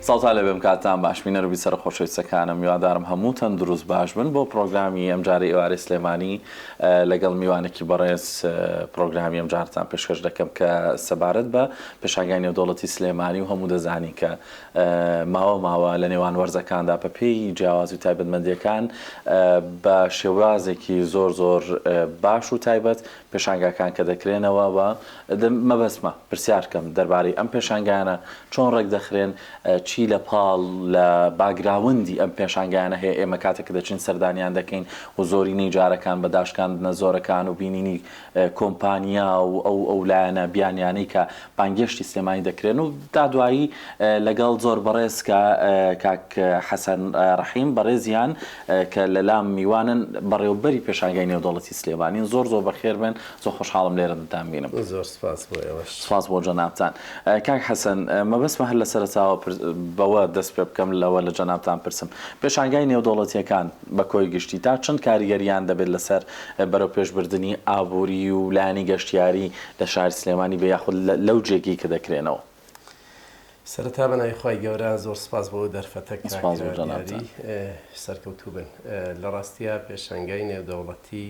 سڵاوتان لێبێم کاتتان باش بینەر و بیسەرە خۆشەویستەکانم هیوادارم هەموو تەندروست باش بن بۆ پرۆگرامی ئەمجارەی ئێوارەی سلێمانی لەگەڵ میوانێکی بەڕێز پرۆگرامی ئەمجارتان پێشکەش دەکەم کە سەبارەت بە پێشانگای نێودەوڵەتی سلێمانی و هەموو دەزانین کە ماوە ماوە لە نێوان وەرزەکاندا بە پێی جیاوازی و تایبەتمەندیەکان بە شێوازێکی زۆر زۆر باش و تایبەت پێشانگاکان کە دەکرێنەوە و مەبەستمە پرسیار کەم دەربارەی ئەم پێشانگایانە چۆن ڕێکدەخرێن چی لە پاڵ لە باگراوندی ئەم پێشانگایانە هەیە ئێمە کاتێک کە دەچین سەردانیان دەکەین و زۆرینەی جارەکان بە داشکاندنە زۆرەکان و بینینی کۆمپانیا و ئەو ئەو لایەنە بیانیانەی کە بانگێشتی سلێمانی دەکرێن و تا دوایی لەگەڵ زۆر بەڕێز کە کاک حەسەن ڕەحیم بەڕێزیان کە لەلام میوانن بەڕێوبەری پێشانگای نێودەوڵەتی سلێمانین زۆر زۆر بەخێر بێن زۆر خۆشحاڵم لێرە دەتان بینم. زۆر سپاس بۆ ئێوەش. سپاس بۆ جەنابتان. کاک حەسەن مەبەستمە هەر لە سەرەتاوە بەوە دەست پێ بکەم لەوە لە جەنابتان پرسم پێشانگای نێودەوڵەتیەکان بە کۆی گشتی تا چەند کاریگەریان دەبێت لەسەر بەرەوپێشبردنی ئابووری و لایەنی گەشتیاری لە شاری سلێمانی بێ یاخود لەو جێگەی کە دەکرێنەوە؟ سەرەتا بە ناوی خوای گەورە زۆر سپاس بۆ ئەو دەرفەتە کاک سپاس بۆ جەنابتان. دیاری سەرکەوتوو بن. لە ڕاستیا پێشانگای نێودەوڵەتی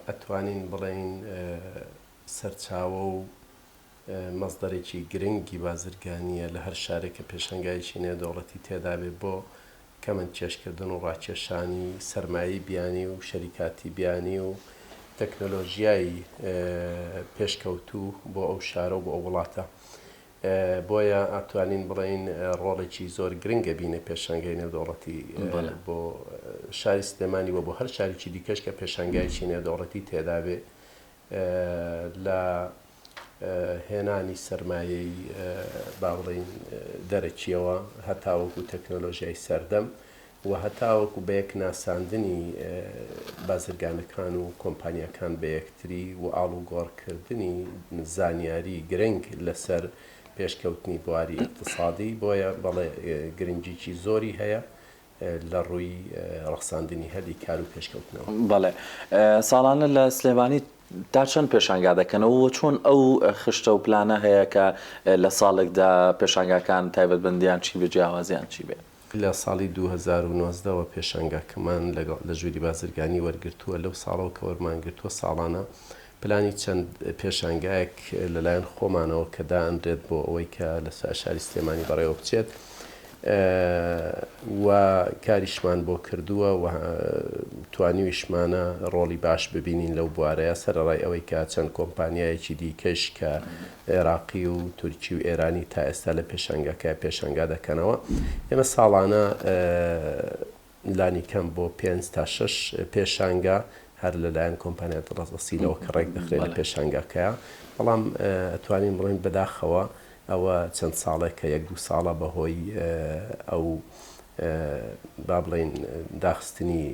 ئەتوانین بڵێین سەرچاوە و مەسدەرێکی گرنگی بازرگانییە لە هەر شارێک کە پێشانگایەکی نێودەوڵەتی تێدابێ بۆ کەمەند کێشکردن و ڕاکێشانی سەرمایەی بیانی و شەریکاتی بیانی و تەکنۆلۆژیای پێشکەوتوو بۆ ئەو شارە و بۆ ئەو وڵاتە. بۆیە ئەتوانین بڵێین ڕۆڵێکی زۆر گرنگ ئەبینێ پێشانگای نێودەوڵەتی بۆ شاری سلێمانی و بۆ هەر شارێکی دیکەش کە پێشانگایەکی نێودەوڵەتی تێدابێ لە هێنانی سەرمایەی با بڵێین دەرەکییەوە هەتاوەکو تەکنۆلۆژیای سەردەم و هەتاوەکو بەیەک ناساندنی بازرگانەکان و کۆمپانیاکان بە یەکتری و ئاڵوگۆڕکردنی زانیاری گرنگ لەسەر پێشکەوتنی بواری ئیقتسادی، بۆیە بەڵێ گرنگیی زۆری هەیە لە ڕووی ڕەخساندنی هەلی کار و پێشکەوتنەوە. بەڵێ. ساڵانە لە سلێمانی تا چەند پێشانگا دەکەنەوە و چۆن ئەو خشتە و پلانە هەیە کە لە ساڵێکدا پێشانگاکان تایبەتمەندیان چی بێ جیاوازیان چی بێ؟ لە ساڵی 2019 وە پێشانگاکەمان لەگەڵ لە ژووری بازرگانی وەرگرتووە، لەو ساڵەوە کە وەرمان گرتووە ساڵانە پلانی چەند پێشانگایەک لەلایەن خۆمانەوە کە دائەنرێت بۆ ئەوەی کە لە شاری سلێمانی بەڕێوە بچێت و کاریشمان بۆ کردووە و توانیویشمانە ڕۆڵی باش ببینین لەو بوارەیە سەرەڕای ئەوەی کە چەند کۆمپانیایەکی دیکەش کە عێراقی و تورکی و ئێرانی تا ئێستا لە پێشانگاکە پێشانگا دەکەنەوە. ئێمە ساڵانە لانیکەم بۆ پێنج تا شەش پێشانگا هەر لەلایەن کۆمپانیا ئەسیلەوە کە ڕێک دەخرێت لە پێشانگاکەیا، بەڵام ئەتوانین بڵێین بەداخەوە ئەوە چەند ساڵێکە یەک دوو ساڵە بەهۆی ئەو با بڵێین داخستنی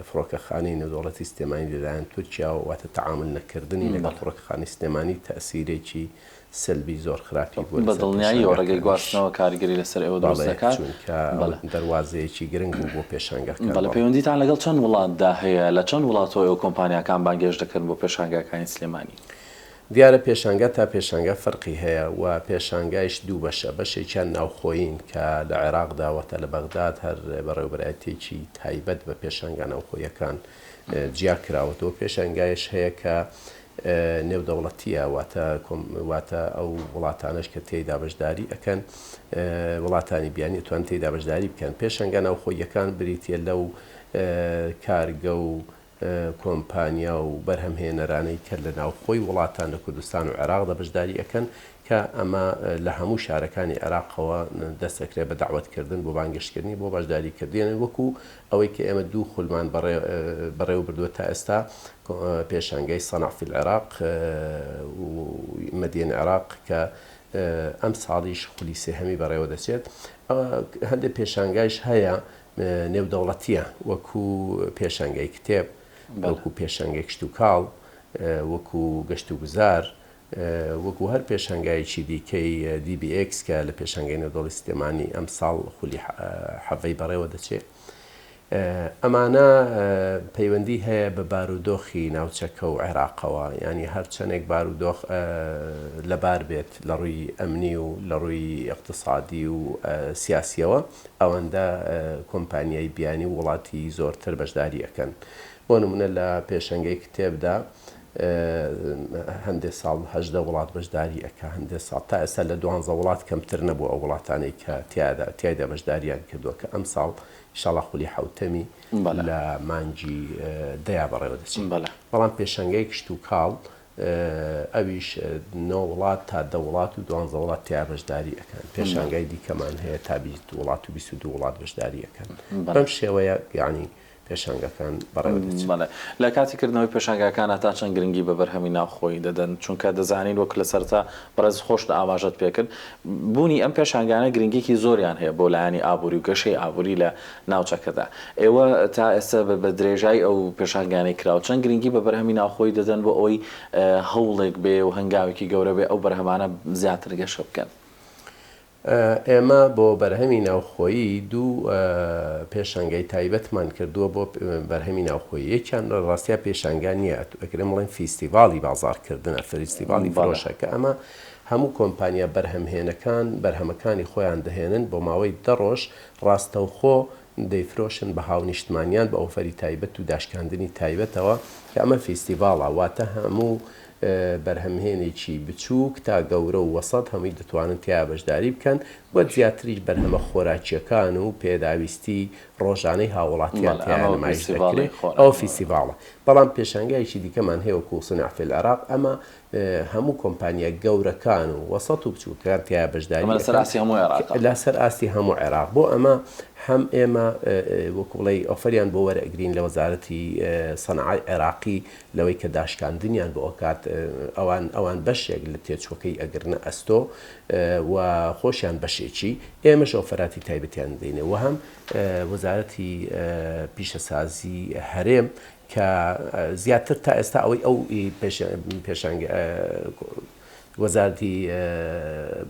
فڕۆکەخانەی نێودەوڵەتی سلێمانی لەلایەن تورکیاوە واتە تەعامول نەکردنی لەگەڵ فڕۆکەخانەی سلێمانی تەئسیرێکی سلبی زۆر خراپی بووە لەسەر بە دڵنیاییەوە ڕێگەی پێشانگاکانیش. گواستنەوە کاریگەری لەسەر ئێوە دروست بەڵێ دەکات. چونکە بەڵێ. دەروازەیەکی گرنگ بوو بۆ پێشانگاکان. بەڵێ بەڵێ. پەیوەندیتان لەگەڵ چەند وڵاتدا هەیە؟ لە چەند وڵاتەوە ئێوە کۆمپانیاکان بانگهێشت دەکەن بۆ پێشانگاکانی سلێمانی؟ دیارە پێشانگا تا پێشانگا فەرقی هەیە و پێشانگایش دوو بەشە، بەشێکیان ناوخۆیین کە لە عێراقدا واتە لە بەغداد هەر بەڕێوەبەرایەتییەکی تایبەت بە پێشانگا ناوخۆییەکان جیا کراوەتەوە، پێشانگایش هەیە کە نێودەوڵەتییە واتە واتە ئەو وڵاتانەش کە تێیدا بەشداری ئەکەن وڵاتانی بیانی ئەتوانن تێیدا بەشداری بکەن. پێشانگا ناوخۆییەکان بریتییە لەو کارگە و کۆمپانیا و بەرهەمهێنەرانەی کە لە ناوخۆی وڵاتان لە کوردستان و عێراقدا بەشداری ئەکەن کە ئەمە لە هەموو شارەکانی عێراقەوە دەست ئەکرێت بە دەعوەتکردن بۆ بانگێشتکردنی بۆ بەشداریکردنیان وەکو ئەوەی کە ئێمە دوو خولمان بەڕێوە بردووە تا ئێستا پێشانگای صنع فی العراق و مدین عراق کە ئەم ساڵیش خولی سێهەمی بەڕێوە دەچێت هەندێک پێشانگایش هەیە نێودەوڵەتییە، وەکو پێشانگای کتێب، وەکو پێشانگای کشتوکاڵ، وەکو گەشتوگوزار، وەکو هەر پێشانگایەکی دیکەی DBX کە لە پێشانگای نێودەوڵەتی سلێمانی ئەمساڵ خولی حەڤەی بەڕێوە دەچێت. ئەمانە پەیوەندی هەیە بە بارودۆخی ناوچەکە و عێراقەوە، یانی هەرچەندێک بارودۆخ لەبار بێت لە ڕووی ئەمنی و لە ڕووی ئیقتسادی و سیاسیەوە ئەوەندە کۆمپانیای بیانی و وڵاتی زۆرتر بەشداری ئەکەن. بۆ نمونە لە پێشەنگەی کتێبدا هەندێ ساڵ 18 وڵات بەشداری ئەکا، هەندێ ساڵ تا ئێستا لە دوانزە وڵات کەمتر نەبووە ئەو وڵاتانەی کە تیادا تیایدا بەشداریان کردووە کە ئەمساڵ ئیشاڵا خولی حەوتەمی لە مانگی دەیا بەڕێوە دەچێت. بەڵام پێشەنگای کشتوکاڵ ئەویش نۆ وڵات تا دە وڵات و دوانزە وڵات تیا بەشداری ئەکەن. پێشانگای دیکەمان هەیە تا 20 وڵات و 22 وڵات بەشداری ئەکەن. بەم شێوەیە یانی پێشانگاکان بەڕێوە دەچن. بەڵێ. لە کاتی کردنەوەی پێشانگاکانا تا چەند گرنگی بە بەرهەمی ناوخۆیی دەدەن؟ چونکە دەزانین وەک لە سەرەتا بەڕێزت خۆشت ئاماژەت پێکرد، بوونی ئەم پێشانگانە گرنگیەکی زۆریان هەیە بۆ لایەنی ئابووری و گەشەی ئابووری لە ناوچەکەدا. ئێوە تا ئێستا بە درێژای ئەو پێشانگانەی کراوە چەند گرنگی بە بەرهەمی ناوخۆیی دەدەن بۆ ئەوەی هەوڵێک بێ و هەنگاوێکی گەورە بێ ئەو بەرهەمانە زیاتر گەشە بکەن؟ ئێمە بۆ بەرهەمی ناوخۆیی دوو پێشانگای تایبەتمان کردووە بۆ بەرهەمی ناوخۆیی، یەکیان لە ڕاستیا پێشانگا نییە، ئەکرێ بڵێین فیستیڤاڵی بازاڕکردنە، فریستیڤاڵی فرۆشە، کە ئەمە هەموو کۆمپانیا بەرهەمهێنەکان بەرهەمەکانی خۆیان دەهێنن بۆ ماوەی دە ڕۆژ ڕاستەوخۆ دەیفرۆشن بە هاونیشتمانیان بە ئۆفەری تایبەت و داشکاندنی تایبەتەوە کە ئەمە فیستیڤاڵە واتە هەموو بەرهەمهێنێکی بچووک تا گەورە و وەسەت هەمووی دەتوانن تیایا بەشداری بکەن و زیاتریش بەرهەمە خۆراکییەکان و پێداویستی ڕۆژانەی هاووڵاتیان بەڵێ تیایا ئەمە نمایش فیستیڤاڵی دەکرێ ئەوە خۆراکە. فیستیڤاڵە بەڵام پێشانگایەکی دیکەمان هەیە وەکوو صنع فی العراق ئەمە هەموو کۆمپانیا گەورەکان و وەسەت و بچووکەکان تیایا ئەمە بەشداری لەسەر ئەکەن ئاستی هەموو عێراقە. لەسەر ئاستی هەموو عێراق بۆ ئەمە هەم ئێمە وەکوو بڵێی ئۆفەریان بۆ وەرئەگرین لە وەزارەتی سەناعەی عێراقی لەوەی کە داشکاندنیان بۆ ئەکات ئەوان ئەوان بەشێک لە تێچووەکەی ئەگرنە ئەستۆ و خۆشیان بەشێکی ئێمەش ئۆفەراتی تایبەتیان دەینێ و هەم وەزارەتی پیشەسازی هەرێم کە زیاتر تا ئێستا ئەوەی ئەو پێشانگ وەزارەتی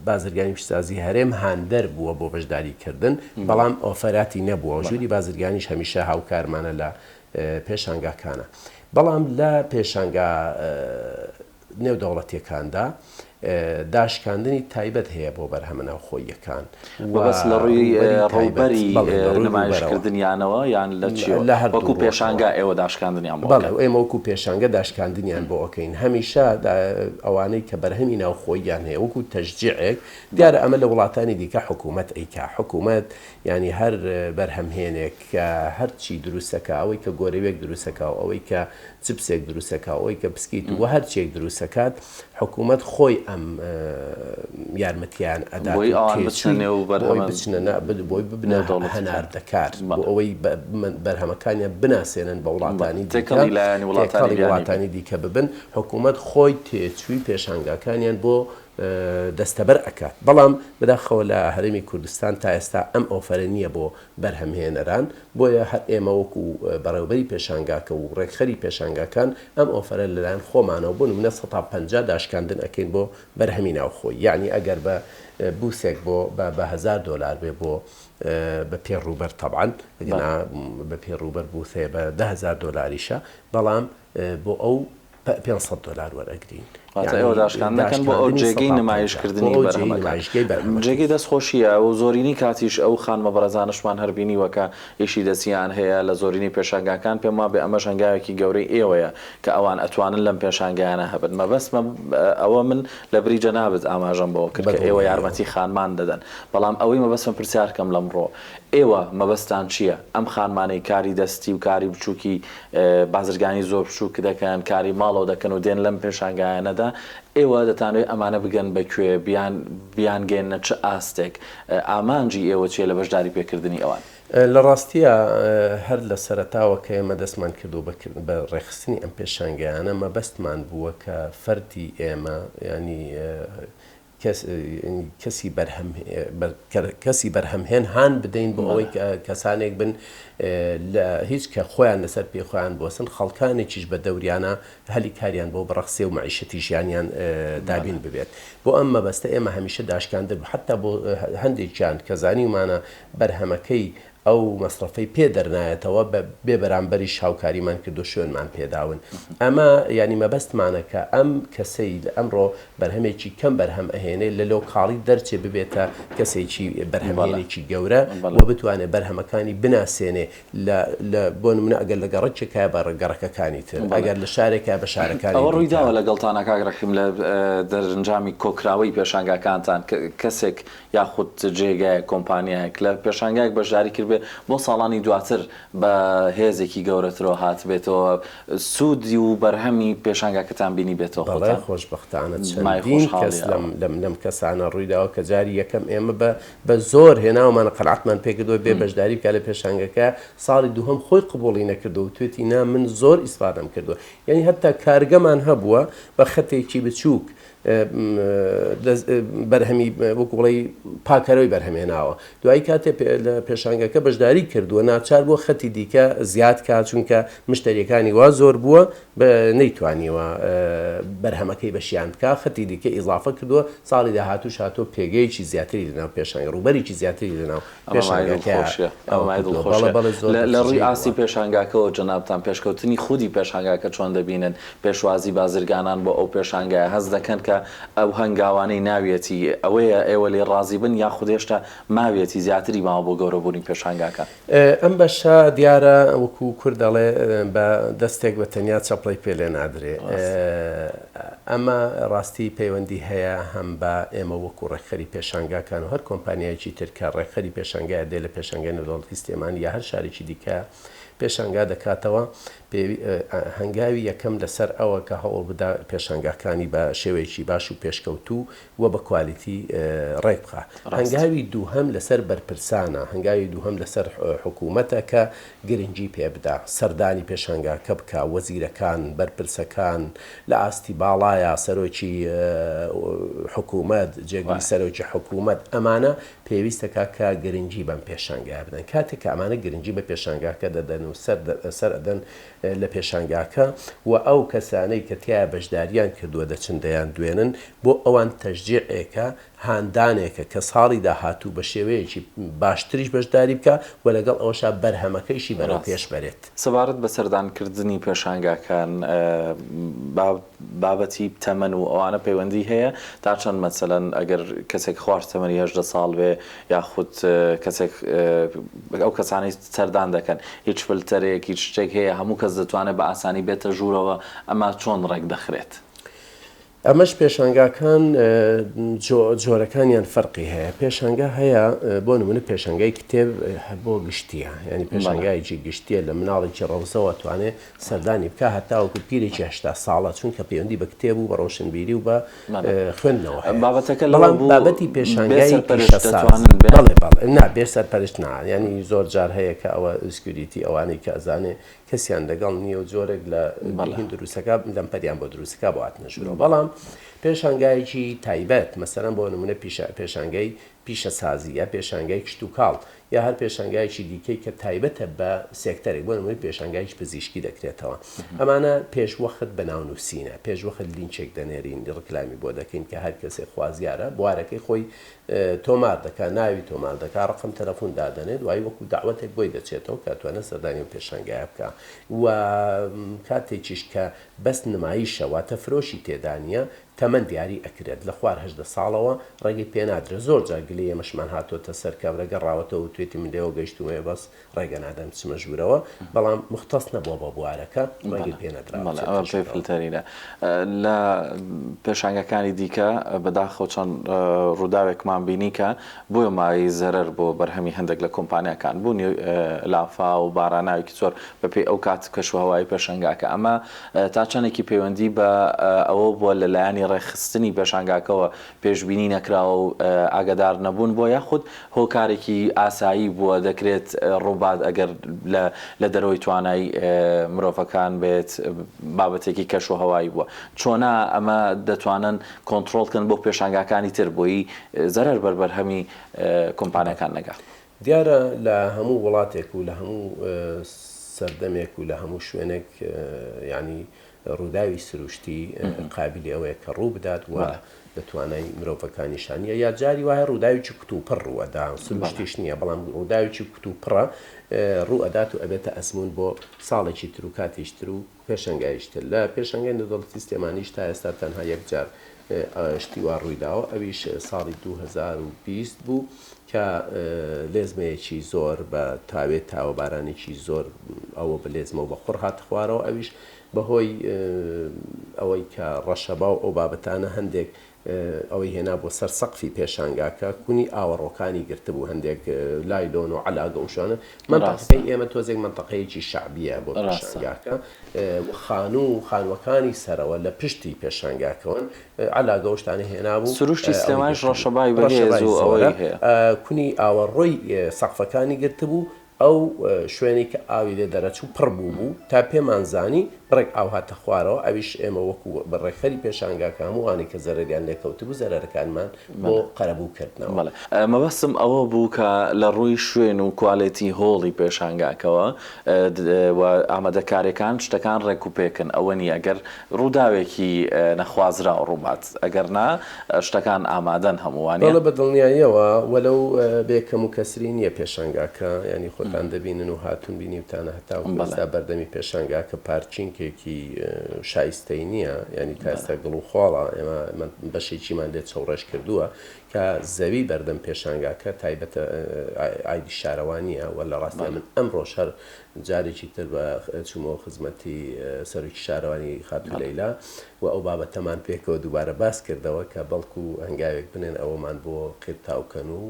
بازرگانی پیشەسازی هەرێم هاندەر بووە بۆ بەشداری کردن بەڵام ئۆفەراتی نەبووە ژووری بازرگانیش هەمیشە هاوکارمانە لە پێشانگاکانە بەڵام لە پێشانگا نێودەوڵەتیەکاندا داشکاندنی تایبەت هەیە بۆ بەرهەمە ناوخۆییەکان و مەبەست لە ڕووی ڕووبەری تایبەت ڕووبەری بەڵێ لە ڕووی ڕووبەرەوە نمایشکردنیانەوە یان لە چیەوە لە هەردوو وەکو ڕووەکەوە پێشانگا ئێوە داشکاندنیان بۆ بەڵێ ئەکەن؟ ئێمە وەکو پێشانگە داشکاندنیان بۆ ئەکەین هەمیشە ئەوانەی کە بەرهەمی ناوخۆییان هەیە وەکو تەشجیعێک دیارە ئەمە لە وڵاتانی دیکە حکوومەت ئەیکا حکوومەت یانی هەر بەرهەمهێنێک کە هەرچی دروستەکا ئەوەی کە گۆرەویەک دروستەکا و ئەوەی کە چپسێک دروستەکا و ئەوەی کە پسکیت و هەرچیەک دروستەکات حکوومەت خۆی ئەم یارمەتیان ئەدات بۆی و ئەوان بچنە تێچووی نێو بۆ ئەوەی بەرهەمە بچنە نا بۆی ببنە نێودەوڵەتیەکان هەناردەکار بۆ بەڵێ ئەوەی بەرهەمەکانیان بناسێنن بە بەڵێ وڵاتانی دیکە تێکەڵی لایەنی وڵاتانی تێکەڵی بیانی بن. وڵاتانی دیکە ببن حکوومەت خۆی تێچووی پێشانگاکانیان بۆ دەستەبەر ئەکات بەڵام بەداخەوە لە هەرێمی کوردستان تا ئێستا ئەم ئۆفەرە نییە بۆ بەرهەمهێنەران بۆیە هەر ئێمە وەکو بەڕێوەبەری پێشانگاکە و ڕێکخەری پێشانگاکان ئەم ئۆفەرە لەلایەن خۆمانەوە بۆ نمونە 150 داشکاندن ئەکەین بۆ بەرهەمی ناوخۆی یەعنی ئەگەر بە بوسێک بۆ بە هەزار دۆلار بێ بۆ بە پێ ڕووبەر تەبعەن ئەگەنا بە پێ ڕووبەر بوسێ بە 10000 دۆلاریشە بەڵام بۆ ئەو 500 دۆلار وەرئەگرین. واتە ئێوە داشکاندن دەکەن بۆ ئەو جێگەی نمایشکردنی بەرهەمەکان. جێگەی دەست خۆشییە و زۆرینەی کاتیش ئەو خانمە بەڕێزانەشمان هەر بینیوە کە ئیشی دەستیان هەیە لە زۆرینەی پێشانگاکان پێم وابێ ئەمەش هەنگاوێکی گەورەی ئێوەیە کە ئەوان ئەتوانن لەم پێشانگایانە هەبن مەبەستمە ئەوە من لە بری جەنابت ئاماژەم بەوە کرد کە ئێوە یارمەتی خانمان دەدەن بەڵام ئەوەی مەبەستمە پرسیار کەم لەمڕۆ ئێوە مەبەستتان چییە ئەم خانمانەی کاری دەستی و کاری بچووکی بازرگانی زۆر بچووک دەکەن، کاری ماڵەوە دەکەن و دێن لەم پێشانگایانەدا، ئێوە دەتانەوێت ئەمانە بگەن بە کوێ، بیان بیانگەیەننە چ ئاستێک؟ ئامانجی ئێوە چییە لە بەشداری پێکردنی ئەوان؟ لە ڕاستیا هەر لە سەرەتاوە کە ئێمە دەستمان کردووە بە بە ڕێکخستنی ئەم پێشانگایانە مەبەستمان بووە کە فەردی ئێمە یانی کەسی بەرهەم کەسی بەرهەمهێن هان بدەین بۆ ئەوەی کەسانێک بن لە هیچ کە خۆیان لەسەر پێی خۆیان بوەستن خەڵکانێکیش بە دەوریانە هەلی کاریان بۆ بڕەخسێ و مەعیشەتی ژیانیان دابین ببێت بۆ ئەم مەبەستە ئێمە هەمیشە داشکاندن حتا بۆ هەندێکیان کە زانیومانە بەرهەمەکەی. ئەو مەسرەفەی پێ دەرنایەتەوە بە بێ بەرامبەریش هاوکاریمان کردو شوێنمان پێداون ئەمە یانی مەبەستمانە کە ئەم کەسەی لە ئەمڕۆ بەرهەمێکی کەم بەرهەم ئەهێنێ لە لۆکاڵی دەرچێ ببێتە کەسێکی بەرهەمهێنێکی گەورە و بتوانێ بەرهەمەکانی بناسێنێ لە لە بۆ نمونە ئەگەر لە گەڕەکێکایە بە گەڕەکەکانی تر ئەگەر لە شارێکایە بە شارەکانی ئەوە دیکە. ڕوویداوە لەگەڵتانا کاک ڕەحیم لە دەرەنجامی کۆکراوەی پێشانگاکانتان کەسێک یاخود جێگایەک، کۆمپانیایەک لە پێشانگایەک بەشداری کردبێ، بۆ ساڵانی دواتر بە هێزێکی گەورەترەوە هاتبێتەوە، سوودی و بەرهەمی پێشانگاکەتان بینیبێتەوە بەڵێ خۆتان؟ خۆشبەختانە مایەی چەندین کەس خۆشحاڵیە لەم ئەوە. لەم لەم کەسانە ڕوویداوە کە جاری یەکەم ئێمە بە بە زۆر هێناومانە قەناعەتمان پێکردووە بێ بەشداری بکات لە پێشانگەکە، ساڵی دووهەم خۆی قبوڵی نەکردووە وتوێتی نا من زۆر ئیسفادەم کردووە، یانی هەتا کارگەمان هەبووە بە خەتێکی بچووک بەرهەمی وەکو بڵێی پاکەرەوەی بەرهەمهێناوە دوایی کاتێ لە پێشانگەکە بەشداری کردووە ناچار بووە خەتی دیکە زیاد کا چونکە مشتریەکانی وا زۆر بووە نەیتوانیوە بەرهەمەکەی بەشیان بکا خەتی دیکە ئیزافە کردووە ساڵی داهاتووش هاتووە پێگەیەکی زیاتری لەناو پێشانگە ڕووبەرێکی زیاتری لەناو ئەمە مایەی پێشانگاکە دڵخۆشیە ئەمە ئەوە مایەی کردووە بەڵێ دڵخۆشیە بەڵێ زۆر لە لە ڕووی بەچژەی ئاستی بووە. پێشانگاکەوە جەنابتان پێشکەوتنی خودی پێشانگاکە چۆن دەبینن پێشوازی بازرگانان بۆ ئەو پێشانگایە هەست دەکەن کە ئەو هەنگاوانەی ناویەتی ئەوەیە ئێوە لێی ڕازی بن یاخود هێشتا ماویەتی زیاتری ماوە بۆ گەورەبوونی پێشانگاکە؟ ئەم بەشە دیارە وەکو کورد دەڵێ بە دەستێک بە تەنیا چەپڵەی پێ لێ نادرێ. ئەمە ڕاستی پەیوەندی هەیە هەم بە ئێمە وەکو ڕێکخەری پێشانگاکان و هەر کۆمپانیایەکی تر کە ڕێکخەری پێشانگایە دێ لە پێشانگای نێودەوڵەتی سلێمانی یا هەر شارێکی دیکە پێشانگا دەکاتەوە هەنگاوی یەکەم لەسەر ئەوە کە هەوڵ بدا پێشانگاکانی بە شێوەیەکی باش و پێشکەوتوو و بە کوالیتی ڕێک بخا. هەنگاوی دووهەم لەسەر بەرپرسانە، هەنگاوی دووهەم لەسەر حکوومەتە کە گرنگی پێ بدا، سەردانی پێشانگاکە بکا، وەزیرەکان، بەرپرسەکان لە ئاستی باڵایا، سەرۆکی حکوومەت، جێگری سەرۆکی حکوومەت، ئەمانە پێویستە کا کە گرنگی بەم پێشانگایە بدەن. کاتێک کە ئەمانە گرنگی بە پێشانگاکە دەدەن و سەر سەر ئەدەن لە پێشانگاکە و ئەو کەسانەی کە تیایا بەشداریان کردووە دەچن دەیان دوێنن، بۆ ئەوان تەشجیعێکە، هاندانێکە کە ساڵی داهاتوو بە شێوەیەکی باشتریش بەشداری بکا و لەگەڵ ئەوەشا بەرهەمەکەیشی بەرەو پێش بەرێت. سەبارەت بە سەردانکردنی پێشانگاکان، بابەتی تەمەن و ئەوانە پەیوەندی هەیە؟ تا چەند مەسەلەن ئەگەر کەسێک خوار تەمەنی 18 ساڵ بێ یاخود کەسێک ئەو کەسانەی سەردان دەکەن هیچ فلتەرێک هیچ شتێک هەیە هەموو کەس دەتوانێت بە ئاسانی بێتە ژوورەوە ئەمە چۆن ڕێک دەخرێت؟ ئەمەش پێشانگاکان جۆرەکانیان فەرقی هەیە پێشانگا هەیە بۆ نمونە پێشانگای کتێب بۆ گشتیە یعنی پێشانگایەکی گشتیە لە مناڵێکی ڕەوزەوە توانێ سەردانی بکا هەتاوەکو پیرێکی 80 ساڵە چونکە پەیوەندی بە کتێب و بە ڕۆشنبیری و بە خوێندنەوە هەیە بابەتەکە لەوە بەڵام بوو بابەتی بێ پێشانگای سەرپەرشت پیشەساز دەتوانن بێن؟ بەڵێ بەڵێ نا بێ سەرپەرشت نا یعنی زۆر جار هەیە کە ئەوە security ئەوانەی کە ئەزانێ کەسیان لەگەڵ نییە و جۆرێک لە هین دروستەکە لەمپەریان بۆ دروستەکە بۆ هاتنە ژوورەوە بەڵام پێشانگایەکی تایبەت مەسەرەن بۆ نمونە پێشانگای پیشەسازی یا پێشانگای کشتوکاڵ یا هەر پێشانگایەکی دیکەی کە تایبەتە بە سێکتەرێک بۆ نمونە پێشانگایەکی پزیشکی دەکرێتەوە ئەمانە پێش وەخت بە ناونووسینە پێش وەخت لینکێک دەنێرین ڕکلامی بۆ دەکەین کە هەر کەسێک خوازیارە بوارەکەی خۆی تۆمار دەکا، ناوی تۆمار دەکا، ڕەقەم تەلەفون دادەنێ، دوایی وەکو دەعوەتێک بۆی دەچێتەوە کە ئەتوانێ سەردانی ئەو پێشانگایە بکا و کاتێکیش کە بەس نمایشە واتە فرۆشی تێدا نییە تەمەن دیاری ئەکرێت لە خوار 18 ساڵەوە ڕێگەی پێ نادرێت زۆر جار گلەی ئێمەشمان هاتۆتە سەر کابرا گەڕاوەتەوە وتوێتی من لێوە گەیشتوومەوە بەس ڕێگە نادەن بچمە ژوورەوە، بەڵام موختەس نەبووە بە بوارەکە، ڕێگەی پێ نەدراوە بەڵێ بچێتە ئەمە پێی ژوورەوە. فلتەرینە. لە پێشانگاکانی دیکە بەداخەوە چەند ڕووداوێکمان بینی کە بۆیە مایەی زەرەر بۆ بەرهەمی هەندێک لە کۆمپانیاکان بوونی لافاو و باراناوێکی زۆر بەپێی ئەو کات کەشوهەوای پێشانگاکە ئەمە تا چەندێکی پەیوەندی بە ئەوە بووە لە لایەنی ڕێکخستنی پێشانگاکەوە پێشبینی نەکراوە و ئاگادار نەبوون بووە یاخود هۆکارێکی ئاسایی بووە دەکرێت ڕووبات ئەگەر لە لە دەرەوەی توانای مرۆڤەکان بێت بابەتێکی کەش و هەوایی بووە چۆنا ئەمە دەتوانن کۆنتڕۆڵ کەن بۆ پێشانگاکانی تر بۆی زەرەر بەر بەرهەمی کۆمپانیاکان نەگا. دیارە لە هەموو وڵاتێک و لە هەموو سەردەمێک و لە هەموو شوێنێک یانی ڕووداوی سروشتی قابیلی ئەوەیە کە ڕوو بدات و لە توانای مرۆڤەکانیشا نییە یا جاری وایە ڕووداوێکی کوتوپڕ ڕووئەدا سروشتیش نییە بەڵام ڕووداوێکی کوتوپڕە ڕووئەدات و ئەبێتە ئەزموون بۆ ساڵێکی تر و کاتێکی تر و پێشەنگایش تر. لە پێشەنگای نێودەوڵەتی سلێمانیش تا ئێستا تەنها یەک جار شتی وا ڕوویداوە ئەویش ساڵی 2020 بوو کە لێزمەیەکی زۆر بە تاوێ تاوە بارانێکی زۆر ئەوە بە لێزمەوە بە قوڕ هاتە خوارەوە ئەویش بەهۆی ئەوەی کە ڕەشەبا و ئەو بابەتانە هەندێک ئەوەی هێنا بۆ سەر سەقفی پێشانگاکە کونی ئاوەڕۆکانی گرتبوو هەندێک لایلۆن و عەلاگە و شوانە مەنتەقەکەی ئێمە تۆزێک مەنتەقەیەکی شەعبیە بۆ پێشانگاکە و خانوو و خانووەکانی سەرەوە لە پشتی پێشانگاکەوەن عەلاگە و شتانە هێنابوو سروشتی ئەوەی سلێمانیش گرتبوو ڕەشەبای بەهێز ڕەشەبای و زۆرە ئەوەی هەیە. کونی ئاوەڕۆی سەقفەکانی گرتبوو ئەو شوێنەی کە ئاوی لێ دەرەچوو پڕ بووبوو، تا پێمان زانی بڕێک ئاو هاتە خوارەوە، ئەویش ئێمە وەکوو ڕێکخەری پێشانگاکە هەموو ئەوانەی کە زەرەریان لێ کەوتبوو زەرەرەکانمان بۆ قەرەبوو کردنەوە. بەڵێ. مەبەستم ئەوە بوو کە لە ڕووی شوێن و کوالێتی هۆڵی پێشانگاکەوە و ئامادەکاریەکان شتەکان ڕێک و پێکن، ئەوە نییە گەر ڕووداوێکی نەخوازراو ڕووبات، ئەگەر نا شتەکان ئامادەن هەموو وانیە؟ بەڵێ بە دڵنیاییەوە وەلەو بێ کەم و کەسری نیە پێشانگاکە یانی خۆتان دەبینن و هاتوون بینیوتانە هەتاوەکو ئێستا بەردەمی پێشانگاکە پارکینکێکی شایستەی نیە یانی تا ئێستا گڵ و خۆڵە ئێمە بەشێکیمان لێ چەوڕێژ کردووە کە زەوی بەردەم پێشانگاکە تایبەتە ئایدی شارەوانیە وە لە ڕاستیا من ئەمڕۆش هەر جارێکی تر بە چوومەوە خزمەتی سەرۆکی شارەوانی خاتوو لەیلا و ئەو بابەتەمان پێکەوە دووبارە باس کردەوە کە بەڵکو هەنگاوێک بنێن ئەوەمان بۆ قیرتاو کەن و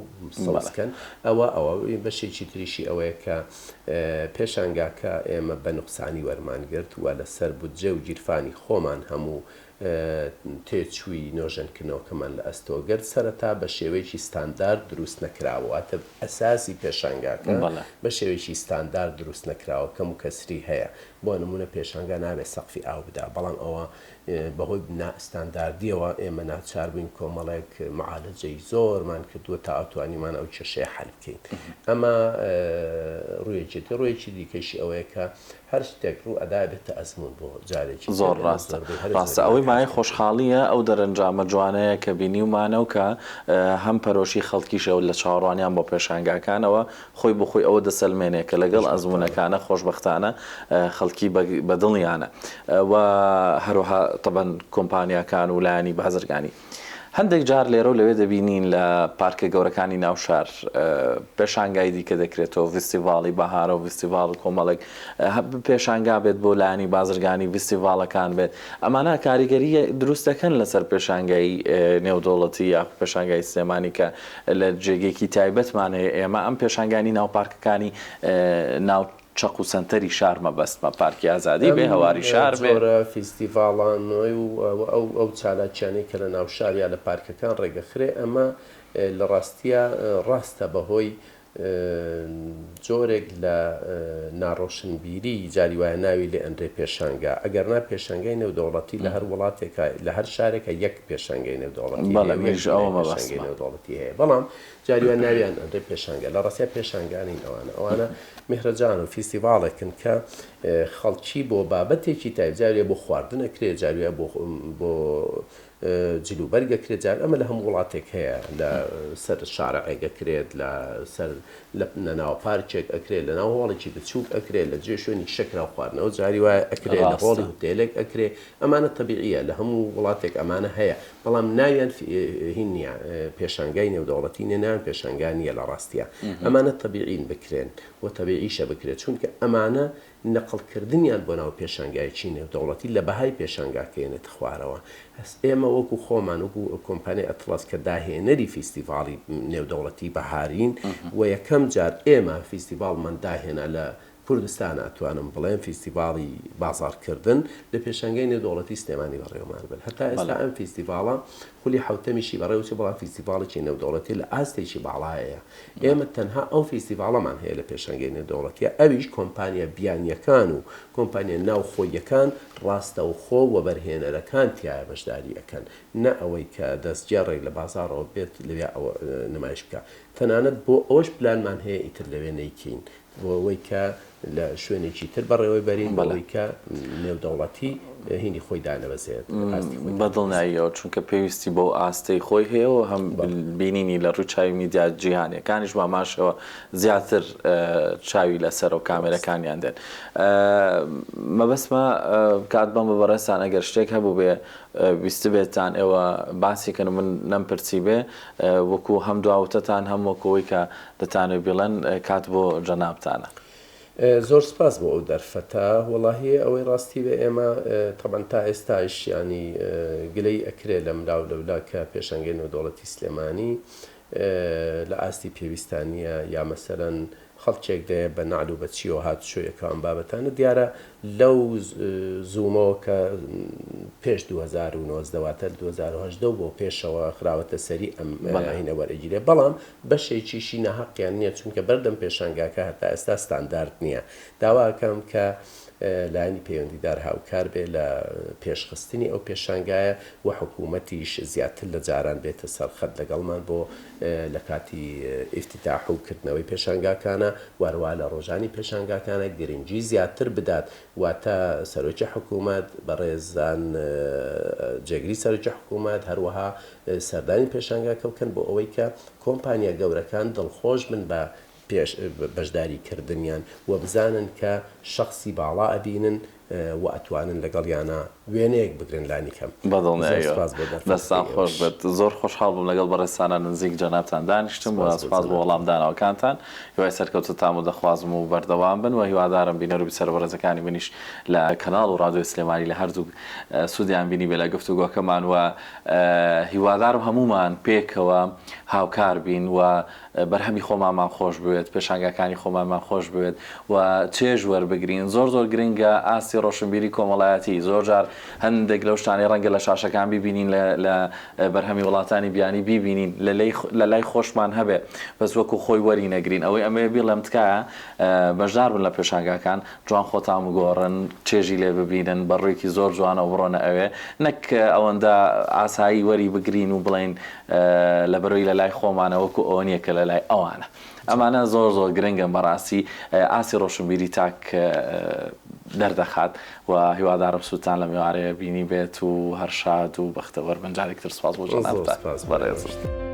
سەوز کەن ئەوە ئەوە بەشێکی تریشی ئەوەیە کە پێشانگاکە ئێمە بە نوقسانی وەرمان گرت و لەسەر بودجە و گیرفانی خۆمان هەموو تێچووی نۆژەنکردنەوەکەمان لە ئەستۆ گرت، سەرەتا بە شێوەیەکی ستاندارد دروست نەکراوە، واتە ئەساسی پێشانگاکە بە شێوەیەکی ستاندارد دروست نەکراوە، کەم و کەسری هەیە، بۆ نموونە پێشانگا نابێت سەقفی ئاو بدا، بەڵام ئەوە بەهۆی ناستانداردییەوە ئێمە ناچار بووین کۆمەڵێک معالەجەی زۆرمان کردووە تا توانیمان ئەو کێشەیە حەل بکەین. ئەمە ڕوویەکێتی، ڕوویەکی دیکەیشی ئەوەیە کە هەر شتێک ڕوو ئەدا ئەبێتە ئەزموون بۆ جارێکی تر زۆر ئێمە ڕاستە زۆربەی هەرە ڕاستە زۆری ئەوەی ناکات. مایەی خۆشحاڵییە ئەو دەرەنجامە جوانەیە کە بینیومانە و کە هەم پەرۆشی خەڵکیشە لە چاوەڕوانیان بۆ پێشانگاکانەوە خۆی بۆ خۆی ئەوە دەسەلمێنێ کە لەگەڵ خۆشبەختانە. ئەزموونەکانە خۆشبەختانە خەڵکی بە دڵیانە و هەروەها تەبەن کۆمپانیاکان و لایەنی بازرگانی. هەندێک جار لێرە و لەوێ دەبینین لە پارکە گەورەکانی ناو شار پێشانگای دیکە دەکرێتەوە، ڤیستیڤاڵی بەهارە و ڤیستیڤاڵ و کۆمەڵێک پێشانگا بێت بۆ لایەنی بازرگانی ڤیستیڤاڵەکان بێت، ئەمانە کاریگەری دروست دەکەن لەسەر پێشانگای نێودەوڵەتی یاخود پێشانگای سلێمانی کە لە جێگەیەکی تایبەتمان هەیە ئێمە ئەم پێشانگانی ناو پارکەکانی ناو چەق و سەنتەری شار مەبەستمە پارکی ئازادی ئەم بێ، هەواری شار بێ. جۆرە فیستیڤاڵانەی و ئەو ئەو چالاکیانەی کە لە ناو شار یا لە پارکەکان ڕێکدەخرێ ئەمە لە ڕاستیا ڕاستە بە هۆی جۆرێک لە ناڕۆشنبیری جاری وایە ناوی لێ ئەنرێ پێشانگا ئەگەر نا پێشانگای نێودەوڵەتی لە هەر وڵاتێکا لە هەر شارێکا یەک پێشانگای نێودەوڵەتی بەڵێ هەیە و یەک منیش بینای ئەوە پێشانگای مەبەستمە. نێودەوڵەتی هەیە بەڵام جاری وایە ناویان ئەنرێ پێشانگا لە ڕاستیا پێشانگا نین ئەوانە ئەوانە میهرەجان و فیستیڤاڵێکن کە خەڵکی بۆ بابەتێکی تایبەت جارێ بۆ خواردن ئەکرێ جارێ بۆ بۆ جلوبەرگ ئەکرێت جار ئەمە لە هەموو وڵاتێک هەیە لە سەر شارعێک ئەکرێت لە سەر لە ناو پارکێک ئەکرێت لە ناو هۆڵێکی بچووک ئەکرێت لە جێ شوێنی شەکرا و خواردنەوە جاری وایە ئەکرێت لە ڕاستە. هۆڵی هوتێلێک ئەکرێ ئەمانە تەبیعیە لە هەموو وڵاتێک ئەمانە هەیە بەڵام ناویان هین نییە پێشانگای نێودەوڵەتی نیە ناویان پێشانگا نییە لە ڕاستیا ئەمانە تەبیعین بکرێن و تەبیعیشە بکرێت چونکە ئەمانە نەقڵکردنیان بۆ ناو پێشانگایەکی نێودەوڵەتی لە بەهای پێشانگاکە یەنێتە خوارەوە ئێمە وەکو خۆمان وەکو کۆمپانیای ئەتڵەس کە داهێنەری فیستیڤاڵی نێودەوڵەتی بەهارین و یەکەم جار ئێمە فیستیڤاڵمان داهێنا لە کوردستان ئەتوانم بڵێم فیستیڤاڵی بازاڕکردن لە پێشانگای نێودەوڵەتی سلێمانی بەڕێوەمان برد. هەتا ئێستا ئەم فیستیڤاڵە خولی حەوتەمیشی بەڕێوەچوو، بەڵام فیستیڤاڵێکی نێودەوڵەتیە لە ئاستێکی باڵایەیە. ئێمە تەنها ئەو فیستیڤاڵەمان هەیە لە پێشانگای نێودەوڵەتیە، ئەویش کۆمپانیا بیانیەکان و کۆمپانیا ناوخۆییەکان ڕاستەوخۆ وەبەرهێنەرەکان تیایا بەشداری ئەکەن، نە ئەوەی کە دەستگێڕێک لە بازاڕەوە بێت لەویا ئەوە نمایش بکا. تەنانەت بۆ ئەوەش پلانمان هەیە ئیتر لەوێ نەیکەین. بۆ ئەوەی کە لە شوێنێکی تر بەڕێوەی بەرین بۆ بەڵێ. ئەوەی کە نێودەوڵەتی هینی خۆی دانەبەزێت ئاستی خۆی بە دانەبەزێت. دڵنیاییەوە چونکە پێویستی بەو ئاستەی خۆی هەیە و هەم بەڵێ. بینینی لە ڕووی چاوی میدیا جیهانیەکانیش بە هەمان شێوە زیاتر چاوی لەسەرە و ڕاستە. کامێرەکانیان دێن. مەبەستمە کات بەم بە بەڕێزتان ئەگەر شتێک هەبووبێ ویستبێتتان ئێوە باسی کەن و من نەمپرسیبێ وەکوو هەم دوا وتەتان هەم وەکوو ئەوەی کە دەتانەوێ بیڵێن کات بۆ جەنابتانە. زۆر سپاس بۆ ئەو دەرفەتە. وەڵاهی ئەوەی ڕاستی بێ ئێمە تەبعەن تا ئێستایش یانی گلەیی ئەکرێ لەملا و لەولا کە پێشانگەی نێودەوڵەتی سلێمانی لە ئاستی پێویستا نییە یا مەسەلەن خەڵکێک دەیە بە نەعل و بە چیەوە هاتوچۆیەکە ئەم بابەتانە دیارە لەو زوومەوە کە پێش 2019 واتە 2018 بۆ پێشەوە خراوەتە سەری ئەم هینە وەرەگیرێ بەڵام بەشێکیشی ناهەقیان نییە چونکە بەردەم پێشانگاکە هەتا ئێستا ستاندارد نییە داواکەم کە لایەنی پەیوەندیدار هاوکار بێ لە پێشخستنی ئەو پێشانگایە و حکوومەتیش زیاتر لە جاران بێتە سەر خەت لەگەڵمان بۆ لە کاتی ئیفتیتاح و کردنەوەی پێشانگاکانە و هەروەها لە ڕۆژانی پێشانگاکانە گرنگی زیاتر بدات واتە سەرۆکی حکوومەت بەڕێزان جێگری سەرۆکی حکوومەت هەروەها سەردانی پێشانگاکە بکەن بۆ ئەوەی کە کۆمپانیا گەورەکان دڵخۆش بن بە پێش بەشداری کردنیان و بزانن کە شەخسی باڵا ئەبینن و ئەتوانن لەگەڵیانا وێنەیەک بگرن لانیکەم. زۆر بەدڵنیاییەوە. سوپاس بۆ دەرفەتەکەی دەستان خۆش ئێوەش. بێت. زۆر خۆشحاڵ بووم لەگەڵ بەڕێزتانا نزیک جەنابتان دانیشتم و سوپاس بۆ سوپاس بۆ جەنابتان. وەڵامدانەوەکانتان. هیوای سەرکەوتنتان بۆ دەخوازم و بەردەوام بن و هیوادارم بینەر و بیسەرە بەڕێزەکانی منیش لە کەناڵ و ڕادیۆی سلێمانی لە هەردووک سوودیان بینیبێ لە گفتوگۆکەمان و هیوادارم هەموومان پێکەوە هاوکار بین و بەرهەمی خۆمانمان خۆش بوێت، پێشانگاکانی خۆمانمان خۆش بوێت و چێژ وەربگرین. زۆر زۆر گرنگە ئاستی ڕۆشنبیری کۆمەڵایەتی. زۆر جار هەندێک لەو شتانەی ڕەنگە لە شاشەکان بیبینین لە لە بەرهەمی وڵاتانی بیانی بیبینین لە لەی لە لای خۆشمان هەبێ بەس وەکو خۆی وەری نەگرین. ئەوەی ئەمەوێ بیڵێم تکایە بەشدار بن لە پێشانگاکان، جوان خۆتان بگۆڕن، چێژی لێ ببینن، بە ڕوویەکی زۆر جوانەوە بڕۆنە ئەوێ، نەک ئەوەندە ئاسایی وەری بگرین و بڵێین لەبەرئەوەی لەلای خۆمانە وەکو ئەوە نیە کە لەلای ئەوانە. ئەمانە زۆر زۆر گرنگن بەڕاستی ئاستی ڕۆشنبیری تاک دەردەخات و هیوادارم سوودتان لەم ئێوارەیە بینیبێت و هەر شاد و بەختەوەر بن. جارێکی تر سوپاس بۆ زۆر جەنابتان سوپاس بۆ بەڕێزم. ئێوەش.